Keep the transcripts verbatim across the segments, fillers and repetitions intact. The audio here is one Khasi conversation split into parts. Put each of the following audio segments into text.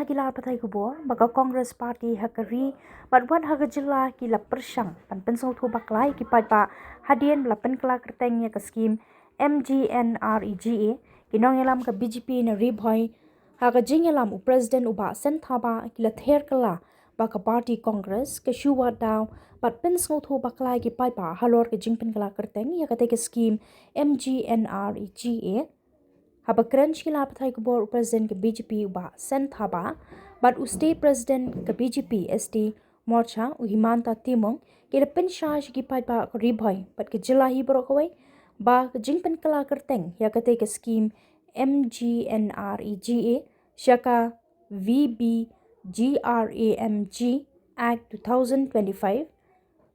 Ki la pathai khubor ba ka Congress Party ha ka ri bad wat ha ka jylla ki la pyrshang ban pynsngewthuh bakla ïa ki paidbah hadien ba la pynkylla kyrteng ïa ka skim M G N R E G A. Ki nongïalam ka B J P na Ri Bhoi, ha ka jingïalam u President u Bah Sen Thabah, ki la ther kylla ba ka party Congress ka shu wad daw bad pynsngewthuh bakla ïa ki paidbah halor ka jingpynkylla kyrteng ïa katei ka skim M G N R E G A. Haba kren sha ki lad pathai khubor u President ka B J P u Bah Sen Thabah bad u State President ka B J P S T Morcha u Himanta Timung, ki la pynshai sha ki paidbah ka Ri Bhoi bad ka jylla hi baroh kawei ba ka jingpynkylla kyrteng ïa katei ka skim M G N R E G A sha ka V B G R A M G Act two thousand twenty-five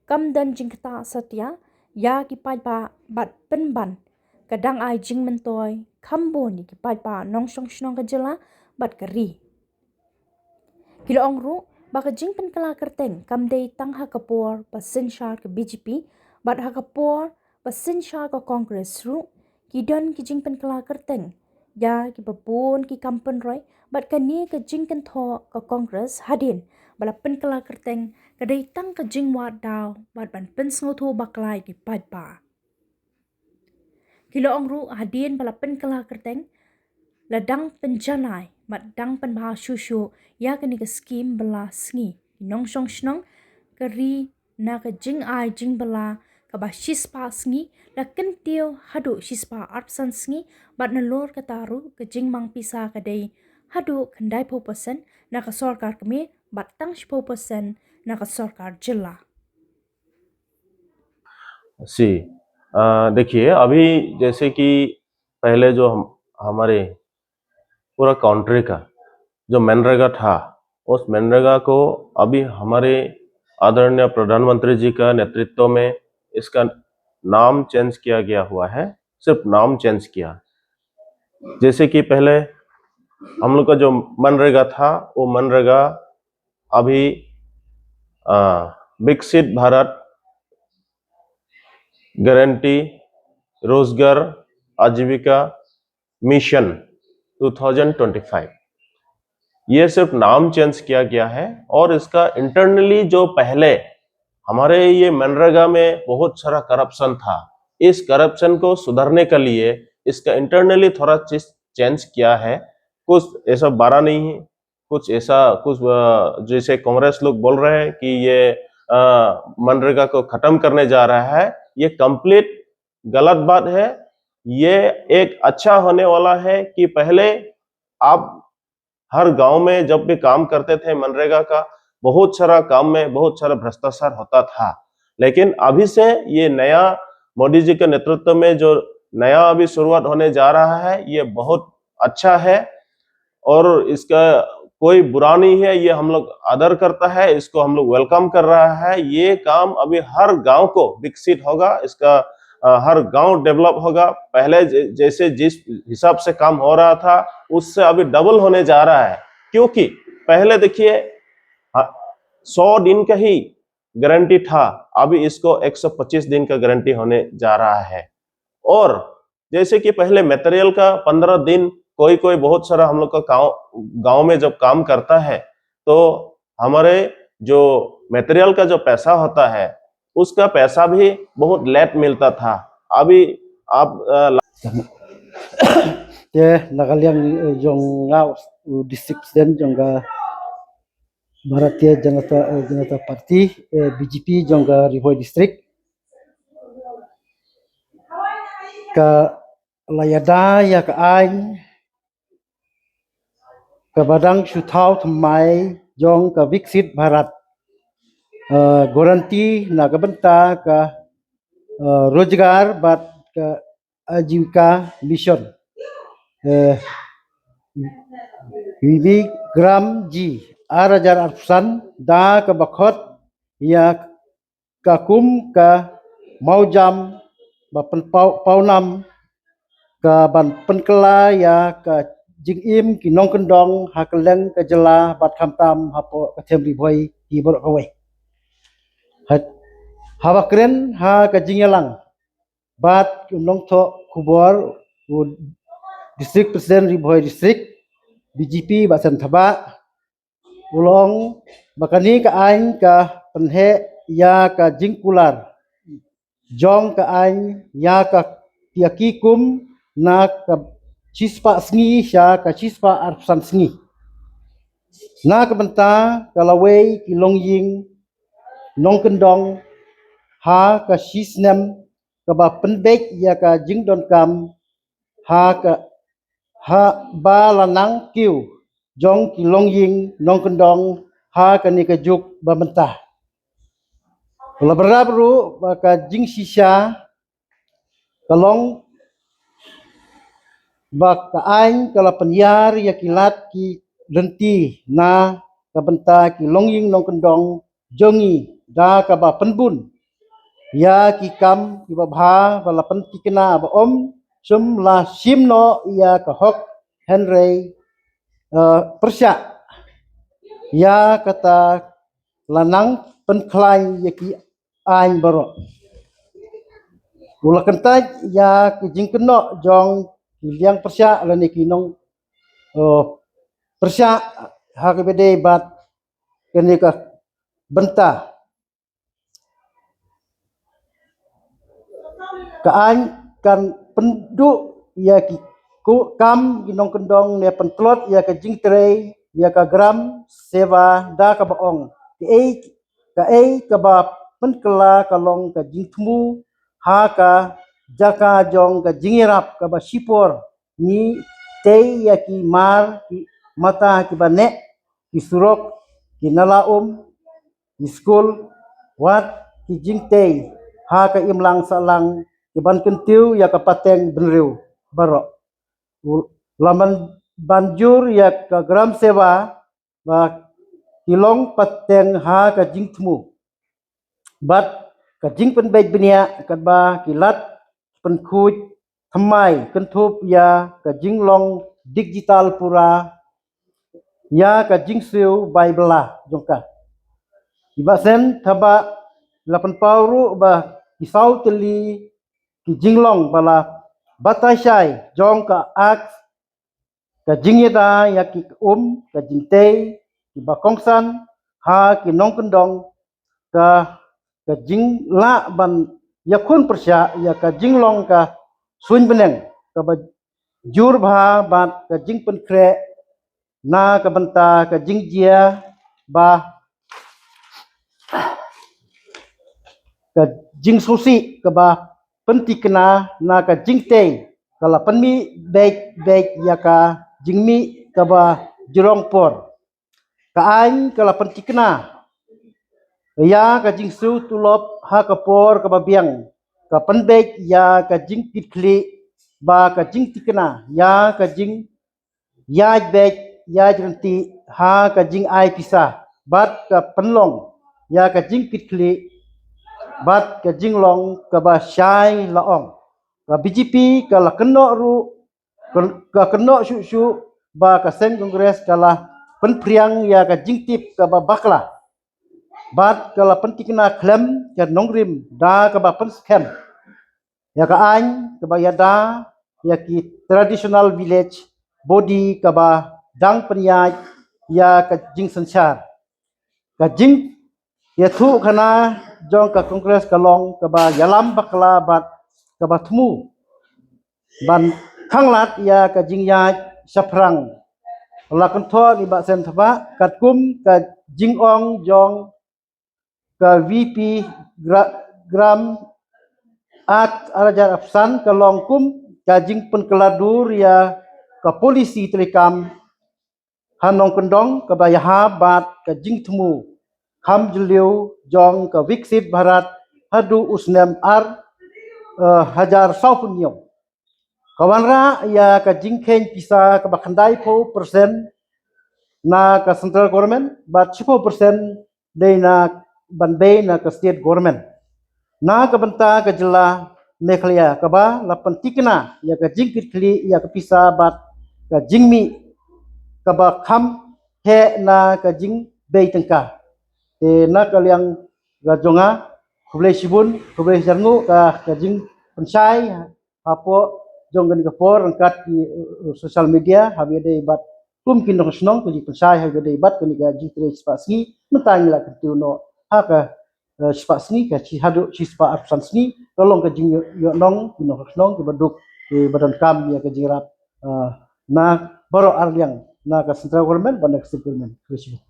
kam don jingktah satia ïa ki paidbah bad pynban ka dang ai jingmyntoi kham bun ïa ki paidbah nongshong shnong ka jylla bad ka ri. Ki la ong ruh ba ka jingpynkylla kyrteng kam dei tang ha ka por ba synshar ka B J P bad ha ka por ba synshar ka Congress ruh ki don ki jingpynkylla kyrteng ïa kiba bun ki kam pynroi, bad kane ka jingkynthoh ka Congress hadien ba la pynkylla kyrteng ka dei tang ka jingwad daw bad ban pynsngewthuh bakla ïa ki paidbah. Ki la ong ruh hadien ba la pynkylla kyrteng la dang pynjanai bad dang pynbha shuh shuh ïa kane ka skim bylla sngi. Ki nongshong shnong ka ri na ka jingai jingbylla kaba shispah sngi la kyntiew haduh shispah arphew san sngi bad nalor kata ruh ka jingmang pisa ka dei haduh khyndaiphew percent na ka sorkar kmie bad tang shiphew percent na ka sorkar jylla. सी। अ, देखिए, अभी जैसे कि पहले जो हम, हमारे पूरा कंट्री का जो मनरेगा था, उस मनरेगा को अभी हमारे आदरणीय प्रधानमंत्री जी का नेतृत्व में इसका नाम चेंज किया गया हुआ है, सिर्फ नाम चेंज किया। जैसे कि पहले हम लोग का जो मनरेगा था, वो मनरेगा अभी, अ, विकसित भारत गारंटी रोजगार आजीविका मिशन टू थाउजेंड ट्वेंटी फ़ाइव, ये सिर्फ नाम चेंज किया गया है और इसका इंटरनली जो पहले हमारे ये मनरेगा में बहुत सारा करप्शन था, इस करप्शन को सुधारने के लिए इसका इंटरनली थोड़ा चीज चेंज किया है। कुछ ऐसा बड़ा नहीं है, कुछ ऐसा, कुछ, अ, जैसे कांग्रेस लोग बोल रहे हैं कि ये, अ, मनरेगा को खत्म करने जा रहा है, ये कंप्लीट गलत बात है। ये एक अच्छा होने वाला है कि पहले आप हर गांव में जब भी काम करते थे मनरेगा का, बहुत सारा काम में बहुत सारा भ्रष्टाचार होता था, लेकिन अभी से ये नया मोदी जी के नेतृत्व में जो नया अभी शुरुआत होने जा रहा है, ये बहुत अच्छा है और इसका कोई बुरा नहीं है, ये हम लोग आदर करता है, इसको हम लोग वेलकम कर रहा है। ये काम अभी हर गांव को विकसित होगा, इसका, अ, हर गांव डेवलप होगा। पहले ज-, जैसे जिस हिसाब से काम हो रहा था, उससे अभी डबल होने जा रहा है, क्योंकि पहले देखिए, हाँ, सौ दिन का ही गारंटी था, अभी इसको एक सौ पच्चीस दिन का गारंटी होने जा रहा है। और जैसे कि पहले मटेरियल का पन्द्रह दिन, कोई कोई बहुत सारा हम लोग का गांव, गांव में जब काम करता है, तो हमारे जो मटेरियल का जो पैसा होता है, उसका पैसा भी बहुत लेट मिलता था। अभी आप, अ, Te na ka liang, eh, jong nga, u district president jong ka Bharatiya Janata, eh, Janata Party, eh, B J P jong ka Ri Bhoi District, ka la ïada ïa ka aiñ kaba dang shu thaw thymmai jong ka Viksit Bharat, eh, guarantee na ka bynta ka, eh, Rojgar bad ka Ajivika Mission, eh, Bikram G, ar hajar arphew san, da kaba khot ïa ka kum ka mawjam ba pynpaw, pawnam ka ban pynkylla ïa ka jingim ki nongkyndong ha kylleng ka jylla bad khamtam hapoh ka them Ri Bhoi hi baroh kawei. Ha, haba kren ha ka jingïalang bad u nongthoh khubor, u District President Ri Bhoi District, B J P, Bah Sen Thabah, U la ong ba kane ka aiñ ka pynheh ïa ka jingkular jong ka aiñ ïa ka, ïa ki kum na ka shispah sngi sha ka shispah arphew san sngi. Na ka bynta ka lawei ki longïing nongkyndong ha ka shisnem kaba pynbeit ïa ka jingdonkam ha ka, ha ba la nang kiew jong ki longïing nongkyndong ha kane ka juk ba mynta. La bynrap ruh ba ka jingshisha ka long ba ka aiñ ka la pynïar ïa ki lad ki lynti na ka bynta ki longïing nongkyndong jong ngi da kaba pynbun ïa ki kam kiba bha ba la pyntikna ba ym shym la shim noh ïa ka hok, hynrei, eh, pyrshah ïa kata la nang pynkhlaiñ ïa ki aiñ baroh. U la kyntait ïa ki jingkynnoh jong ki liang pyrshah lane ki nong, eh, pyrshah ha kaba dei bad kane ka bynta. Ka aiñ kan pynduh ïa ki ku-, kam ki nongkyndong ne pyntlot ïa ka jingtrei ïa ka gram seva da kaba ong, kaei, kaei kaba pynkylla ka long ka jingthmu ha ka jaka jong ka jingïarap kaba shipor ngi tei ïa ki mar ki mata kiba neh, ki surok, ki nala um, ki skul, wat ki jingtei ha ka imlang sahlang ki ban kyntiew ïa ka pateng bynriew baroh. U la ban jur ïa ka gram seva ba ki long pateng ha ka jingthmu bad ka jingpynbeit bniah katba ki lad pynkhuid thymmai kynthup ïa ka jinglong digital pura ïa ka jingsiew bai bylla jong ka. Iba sen taba la pynpaw ruh ba ki saw tylli ki jinglong ba la batai shai jong ka ak, ka jingïada ïa ki um, ka jingtei kiba kongsan ha ki nongkyndong, ka, ka jinglah ban ïakhun pyrshah ïa ka jinglong ka suiñ bneng kaba jur bha bad ka jingpynkhreh na ka bynta ka jingjia ba ka jingsngewsih kaba pyntikna na ka jingtei ka la pynmih beit beit ïa ka jingmih kaba jrong por. Ka aiñ ka la pyntikna ïa ka jingsiew tulop ha ka por kaba biang, ka pynbeit ïa ka jingkitkhlieh ba ka jingtikna ïa ka jing ïaid beit ïaid ryntih ha ka jingai pisa bad ka pynlong ïa ka jingkitkhlieh bad ka jinglong kaba shai la ong. Ka B J P ka la kynnoh ruh, ka, ka kynnoh shuh shuh ba ka seng Congress ka la pynphriang ïa ka jingtip kaba bakla bad ka la pyntikna khlem ka nongrim da kaba pynskhem ïa ka aiñ kaba ïada ïa ki traditional village body kaba dang pynïaid ïa ka jingsynshar. Ka jingïathuhkhana jong ka Congress ka long kaba ïalam bakla bad kaba thmu ban khanglad ïa ka jingïaid shaphrang. La kynthoh ni Bah Sen Thabah katkum ka jingong jong ka V P Gra-, Gram Act ar hajar arphew san ka long kum ka jingpynkylla dur ïa ka polisi treikam ha nongkyndong kaba ïahap bad ka jingthmu kham jylliew jong ka Viksit Bharat haduh u snem ar, eh, hajar sawphew hynñiew. Ka wanrah ïa ka jingkheiñ pisa kaba khyndai phew percent na ka central government bad shiphew percent dei na ban bei na ka state government. Na ka bynta ka jylla Meghalaya kaba la pyntikna ïa ka jingkitkhlieh ïa ka pisa bad ka jingmih kaba kham heh na ka jingbei tyngka. Te na ka liang ka jong nga, khublei shibun, khublei shibun ka, ka jingpynshai hapoh jong kane ka por ryngkat ki, uh, social media, haba ïadei bad kum ki nongshong shnong ka jingpynshai ha ka dei bad kane ka jingtrei shispah sngi, mynta ngi la kyntiew noh ha ka eh, shispah sngi, ka shi haduh shispah arphew san sngi, ka long ka jingïoh nong ki nongshong shnong kiba duk kiba donkam ïa ka jingïarap eh, na baroh arliang, na ka central government bad na ka state government. Khublei shibun.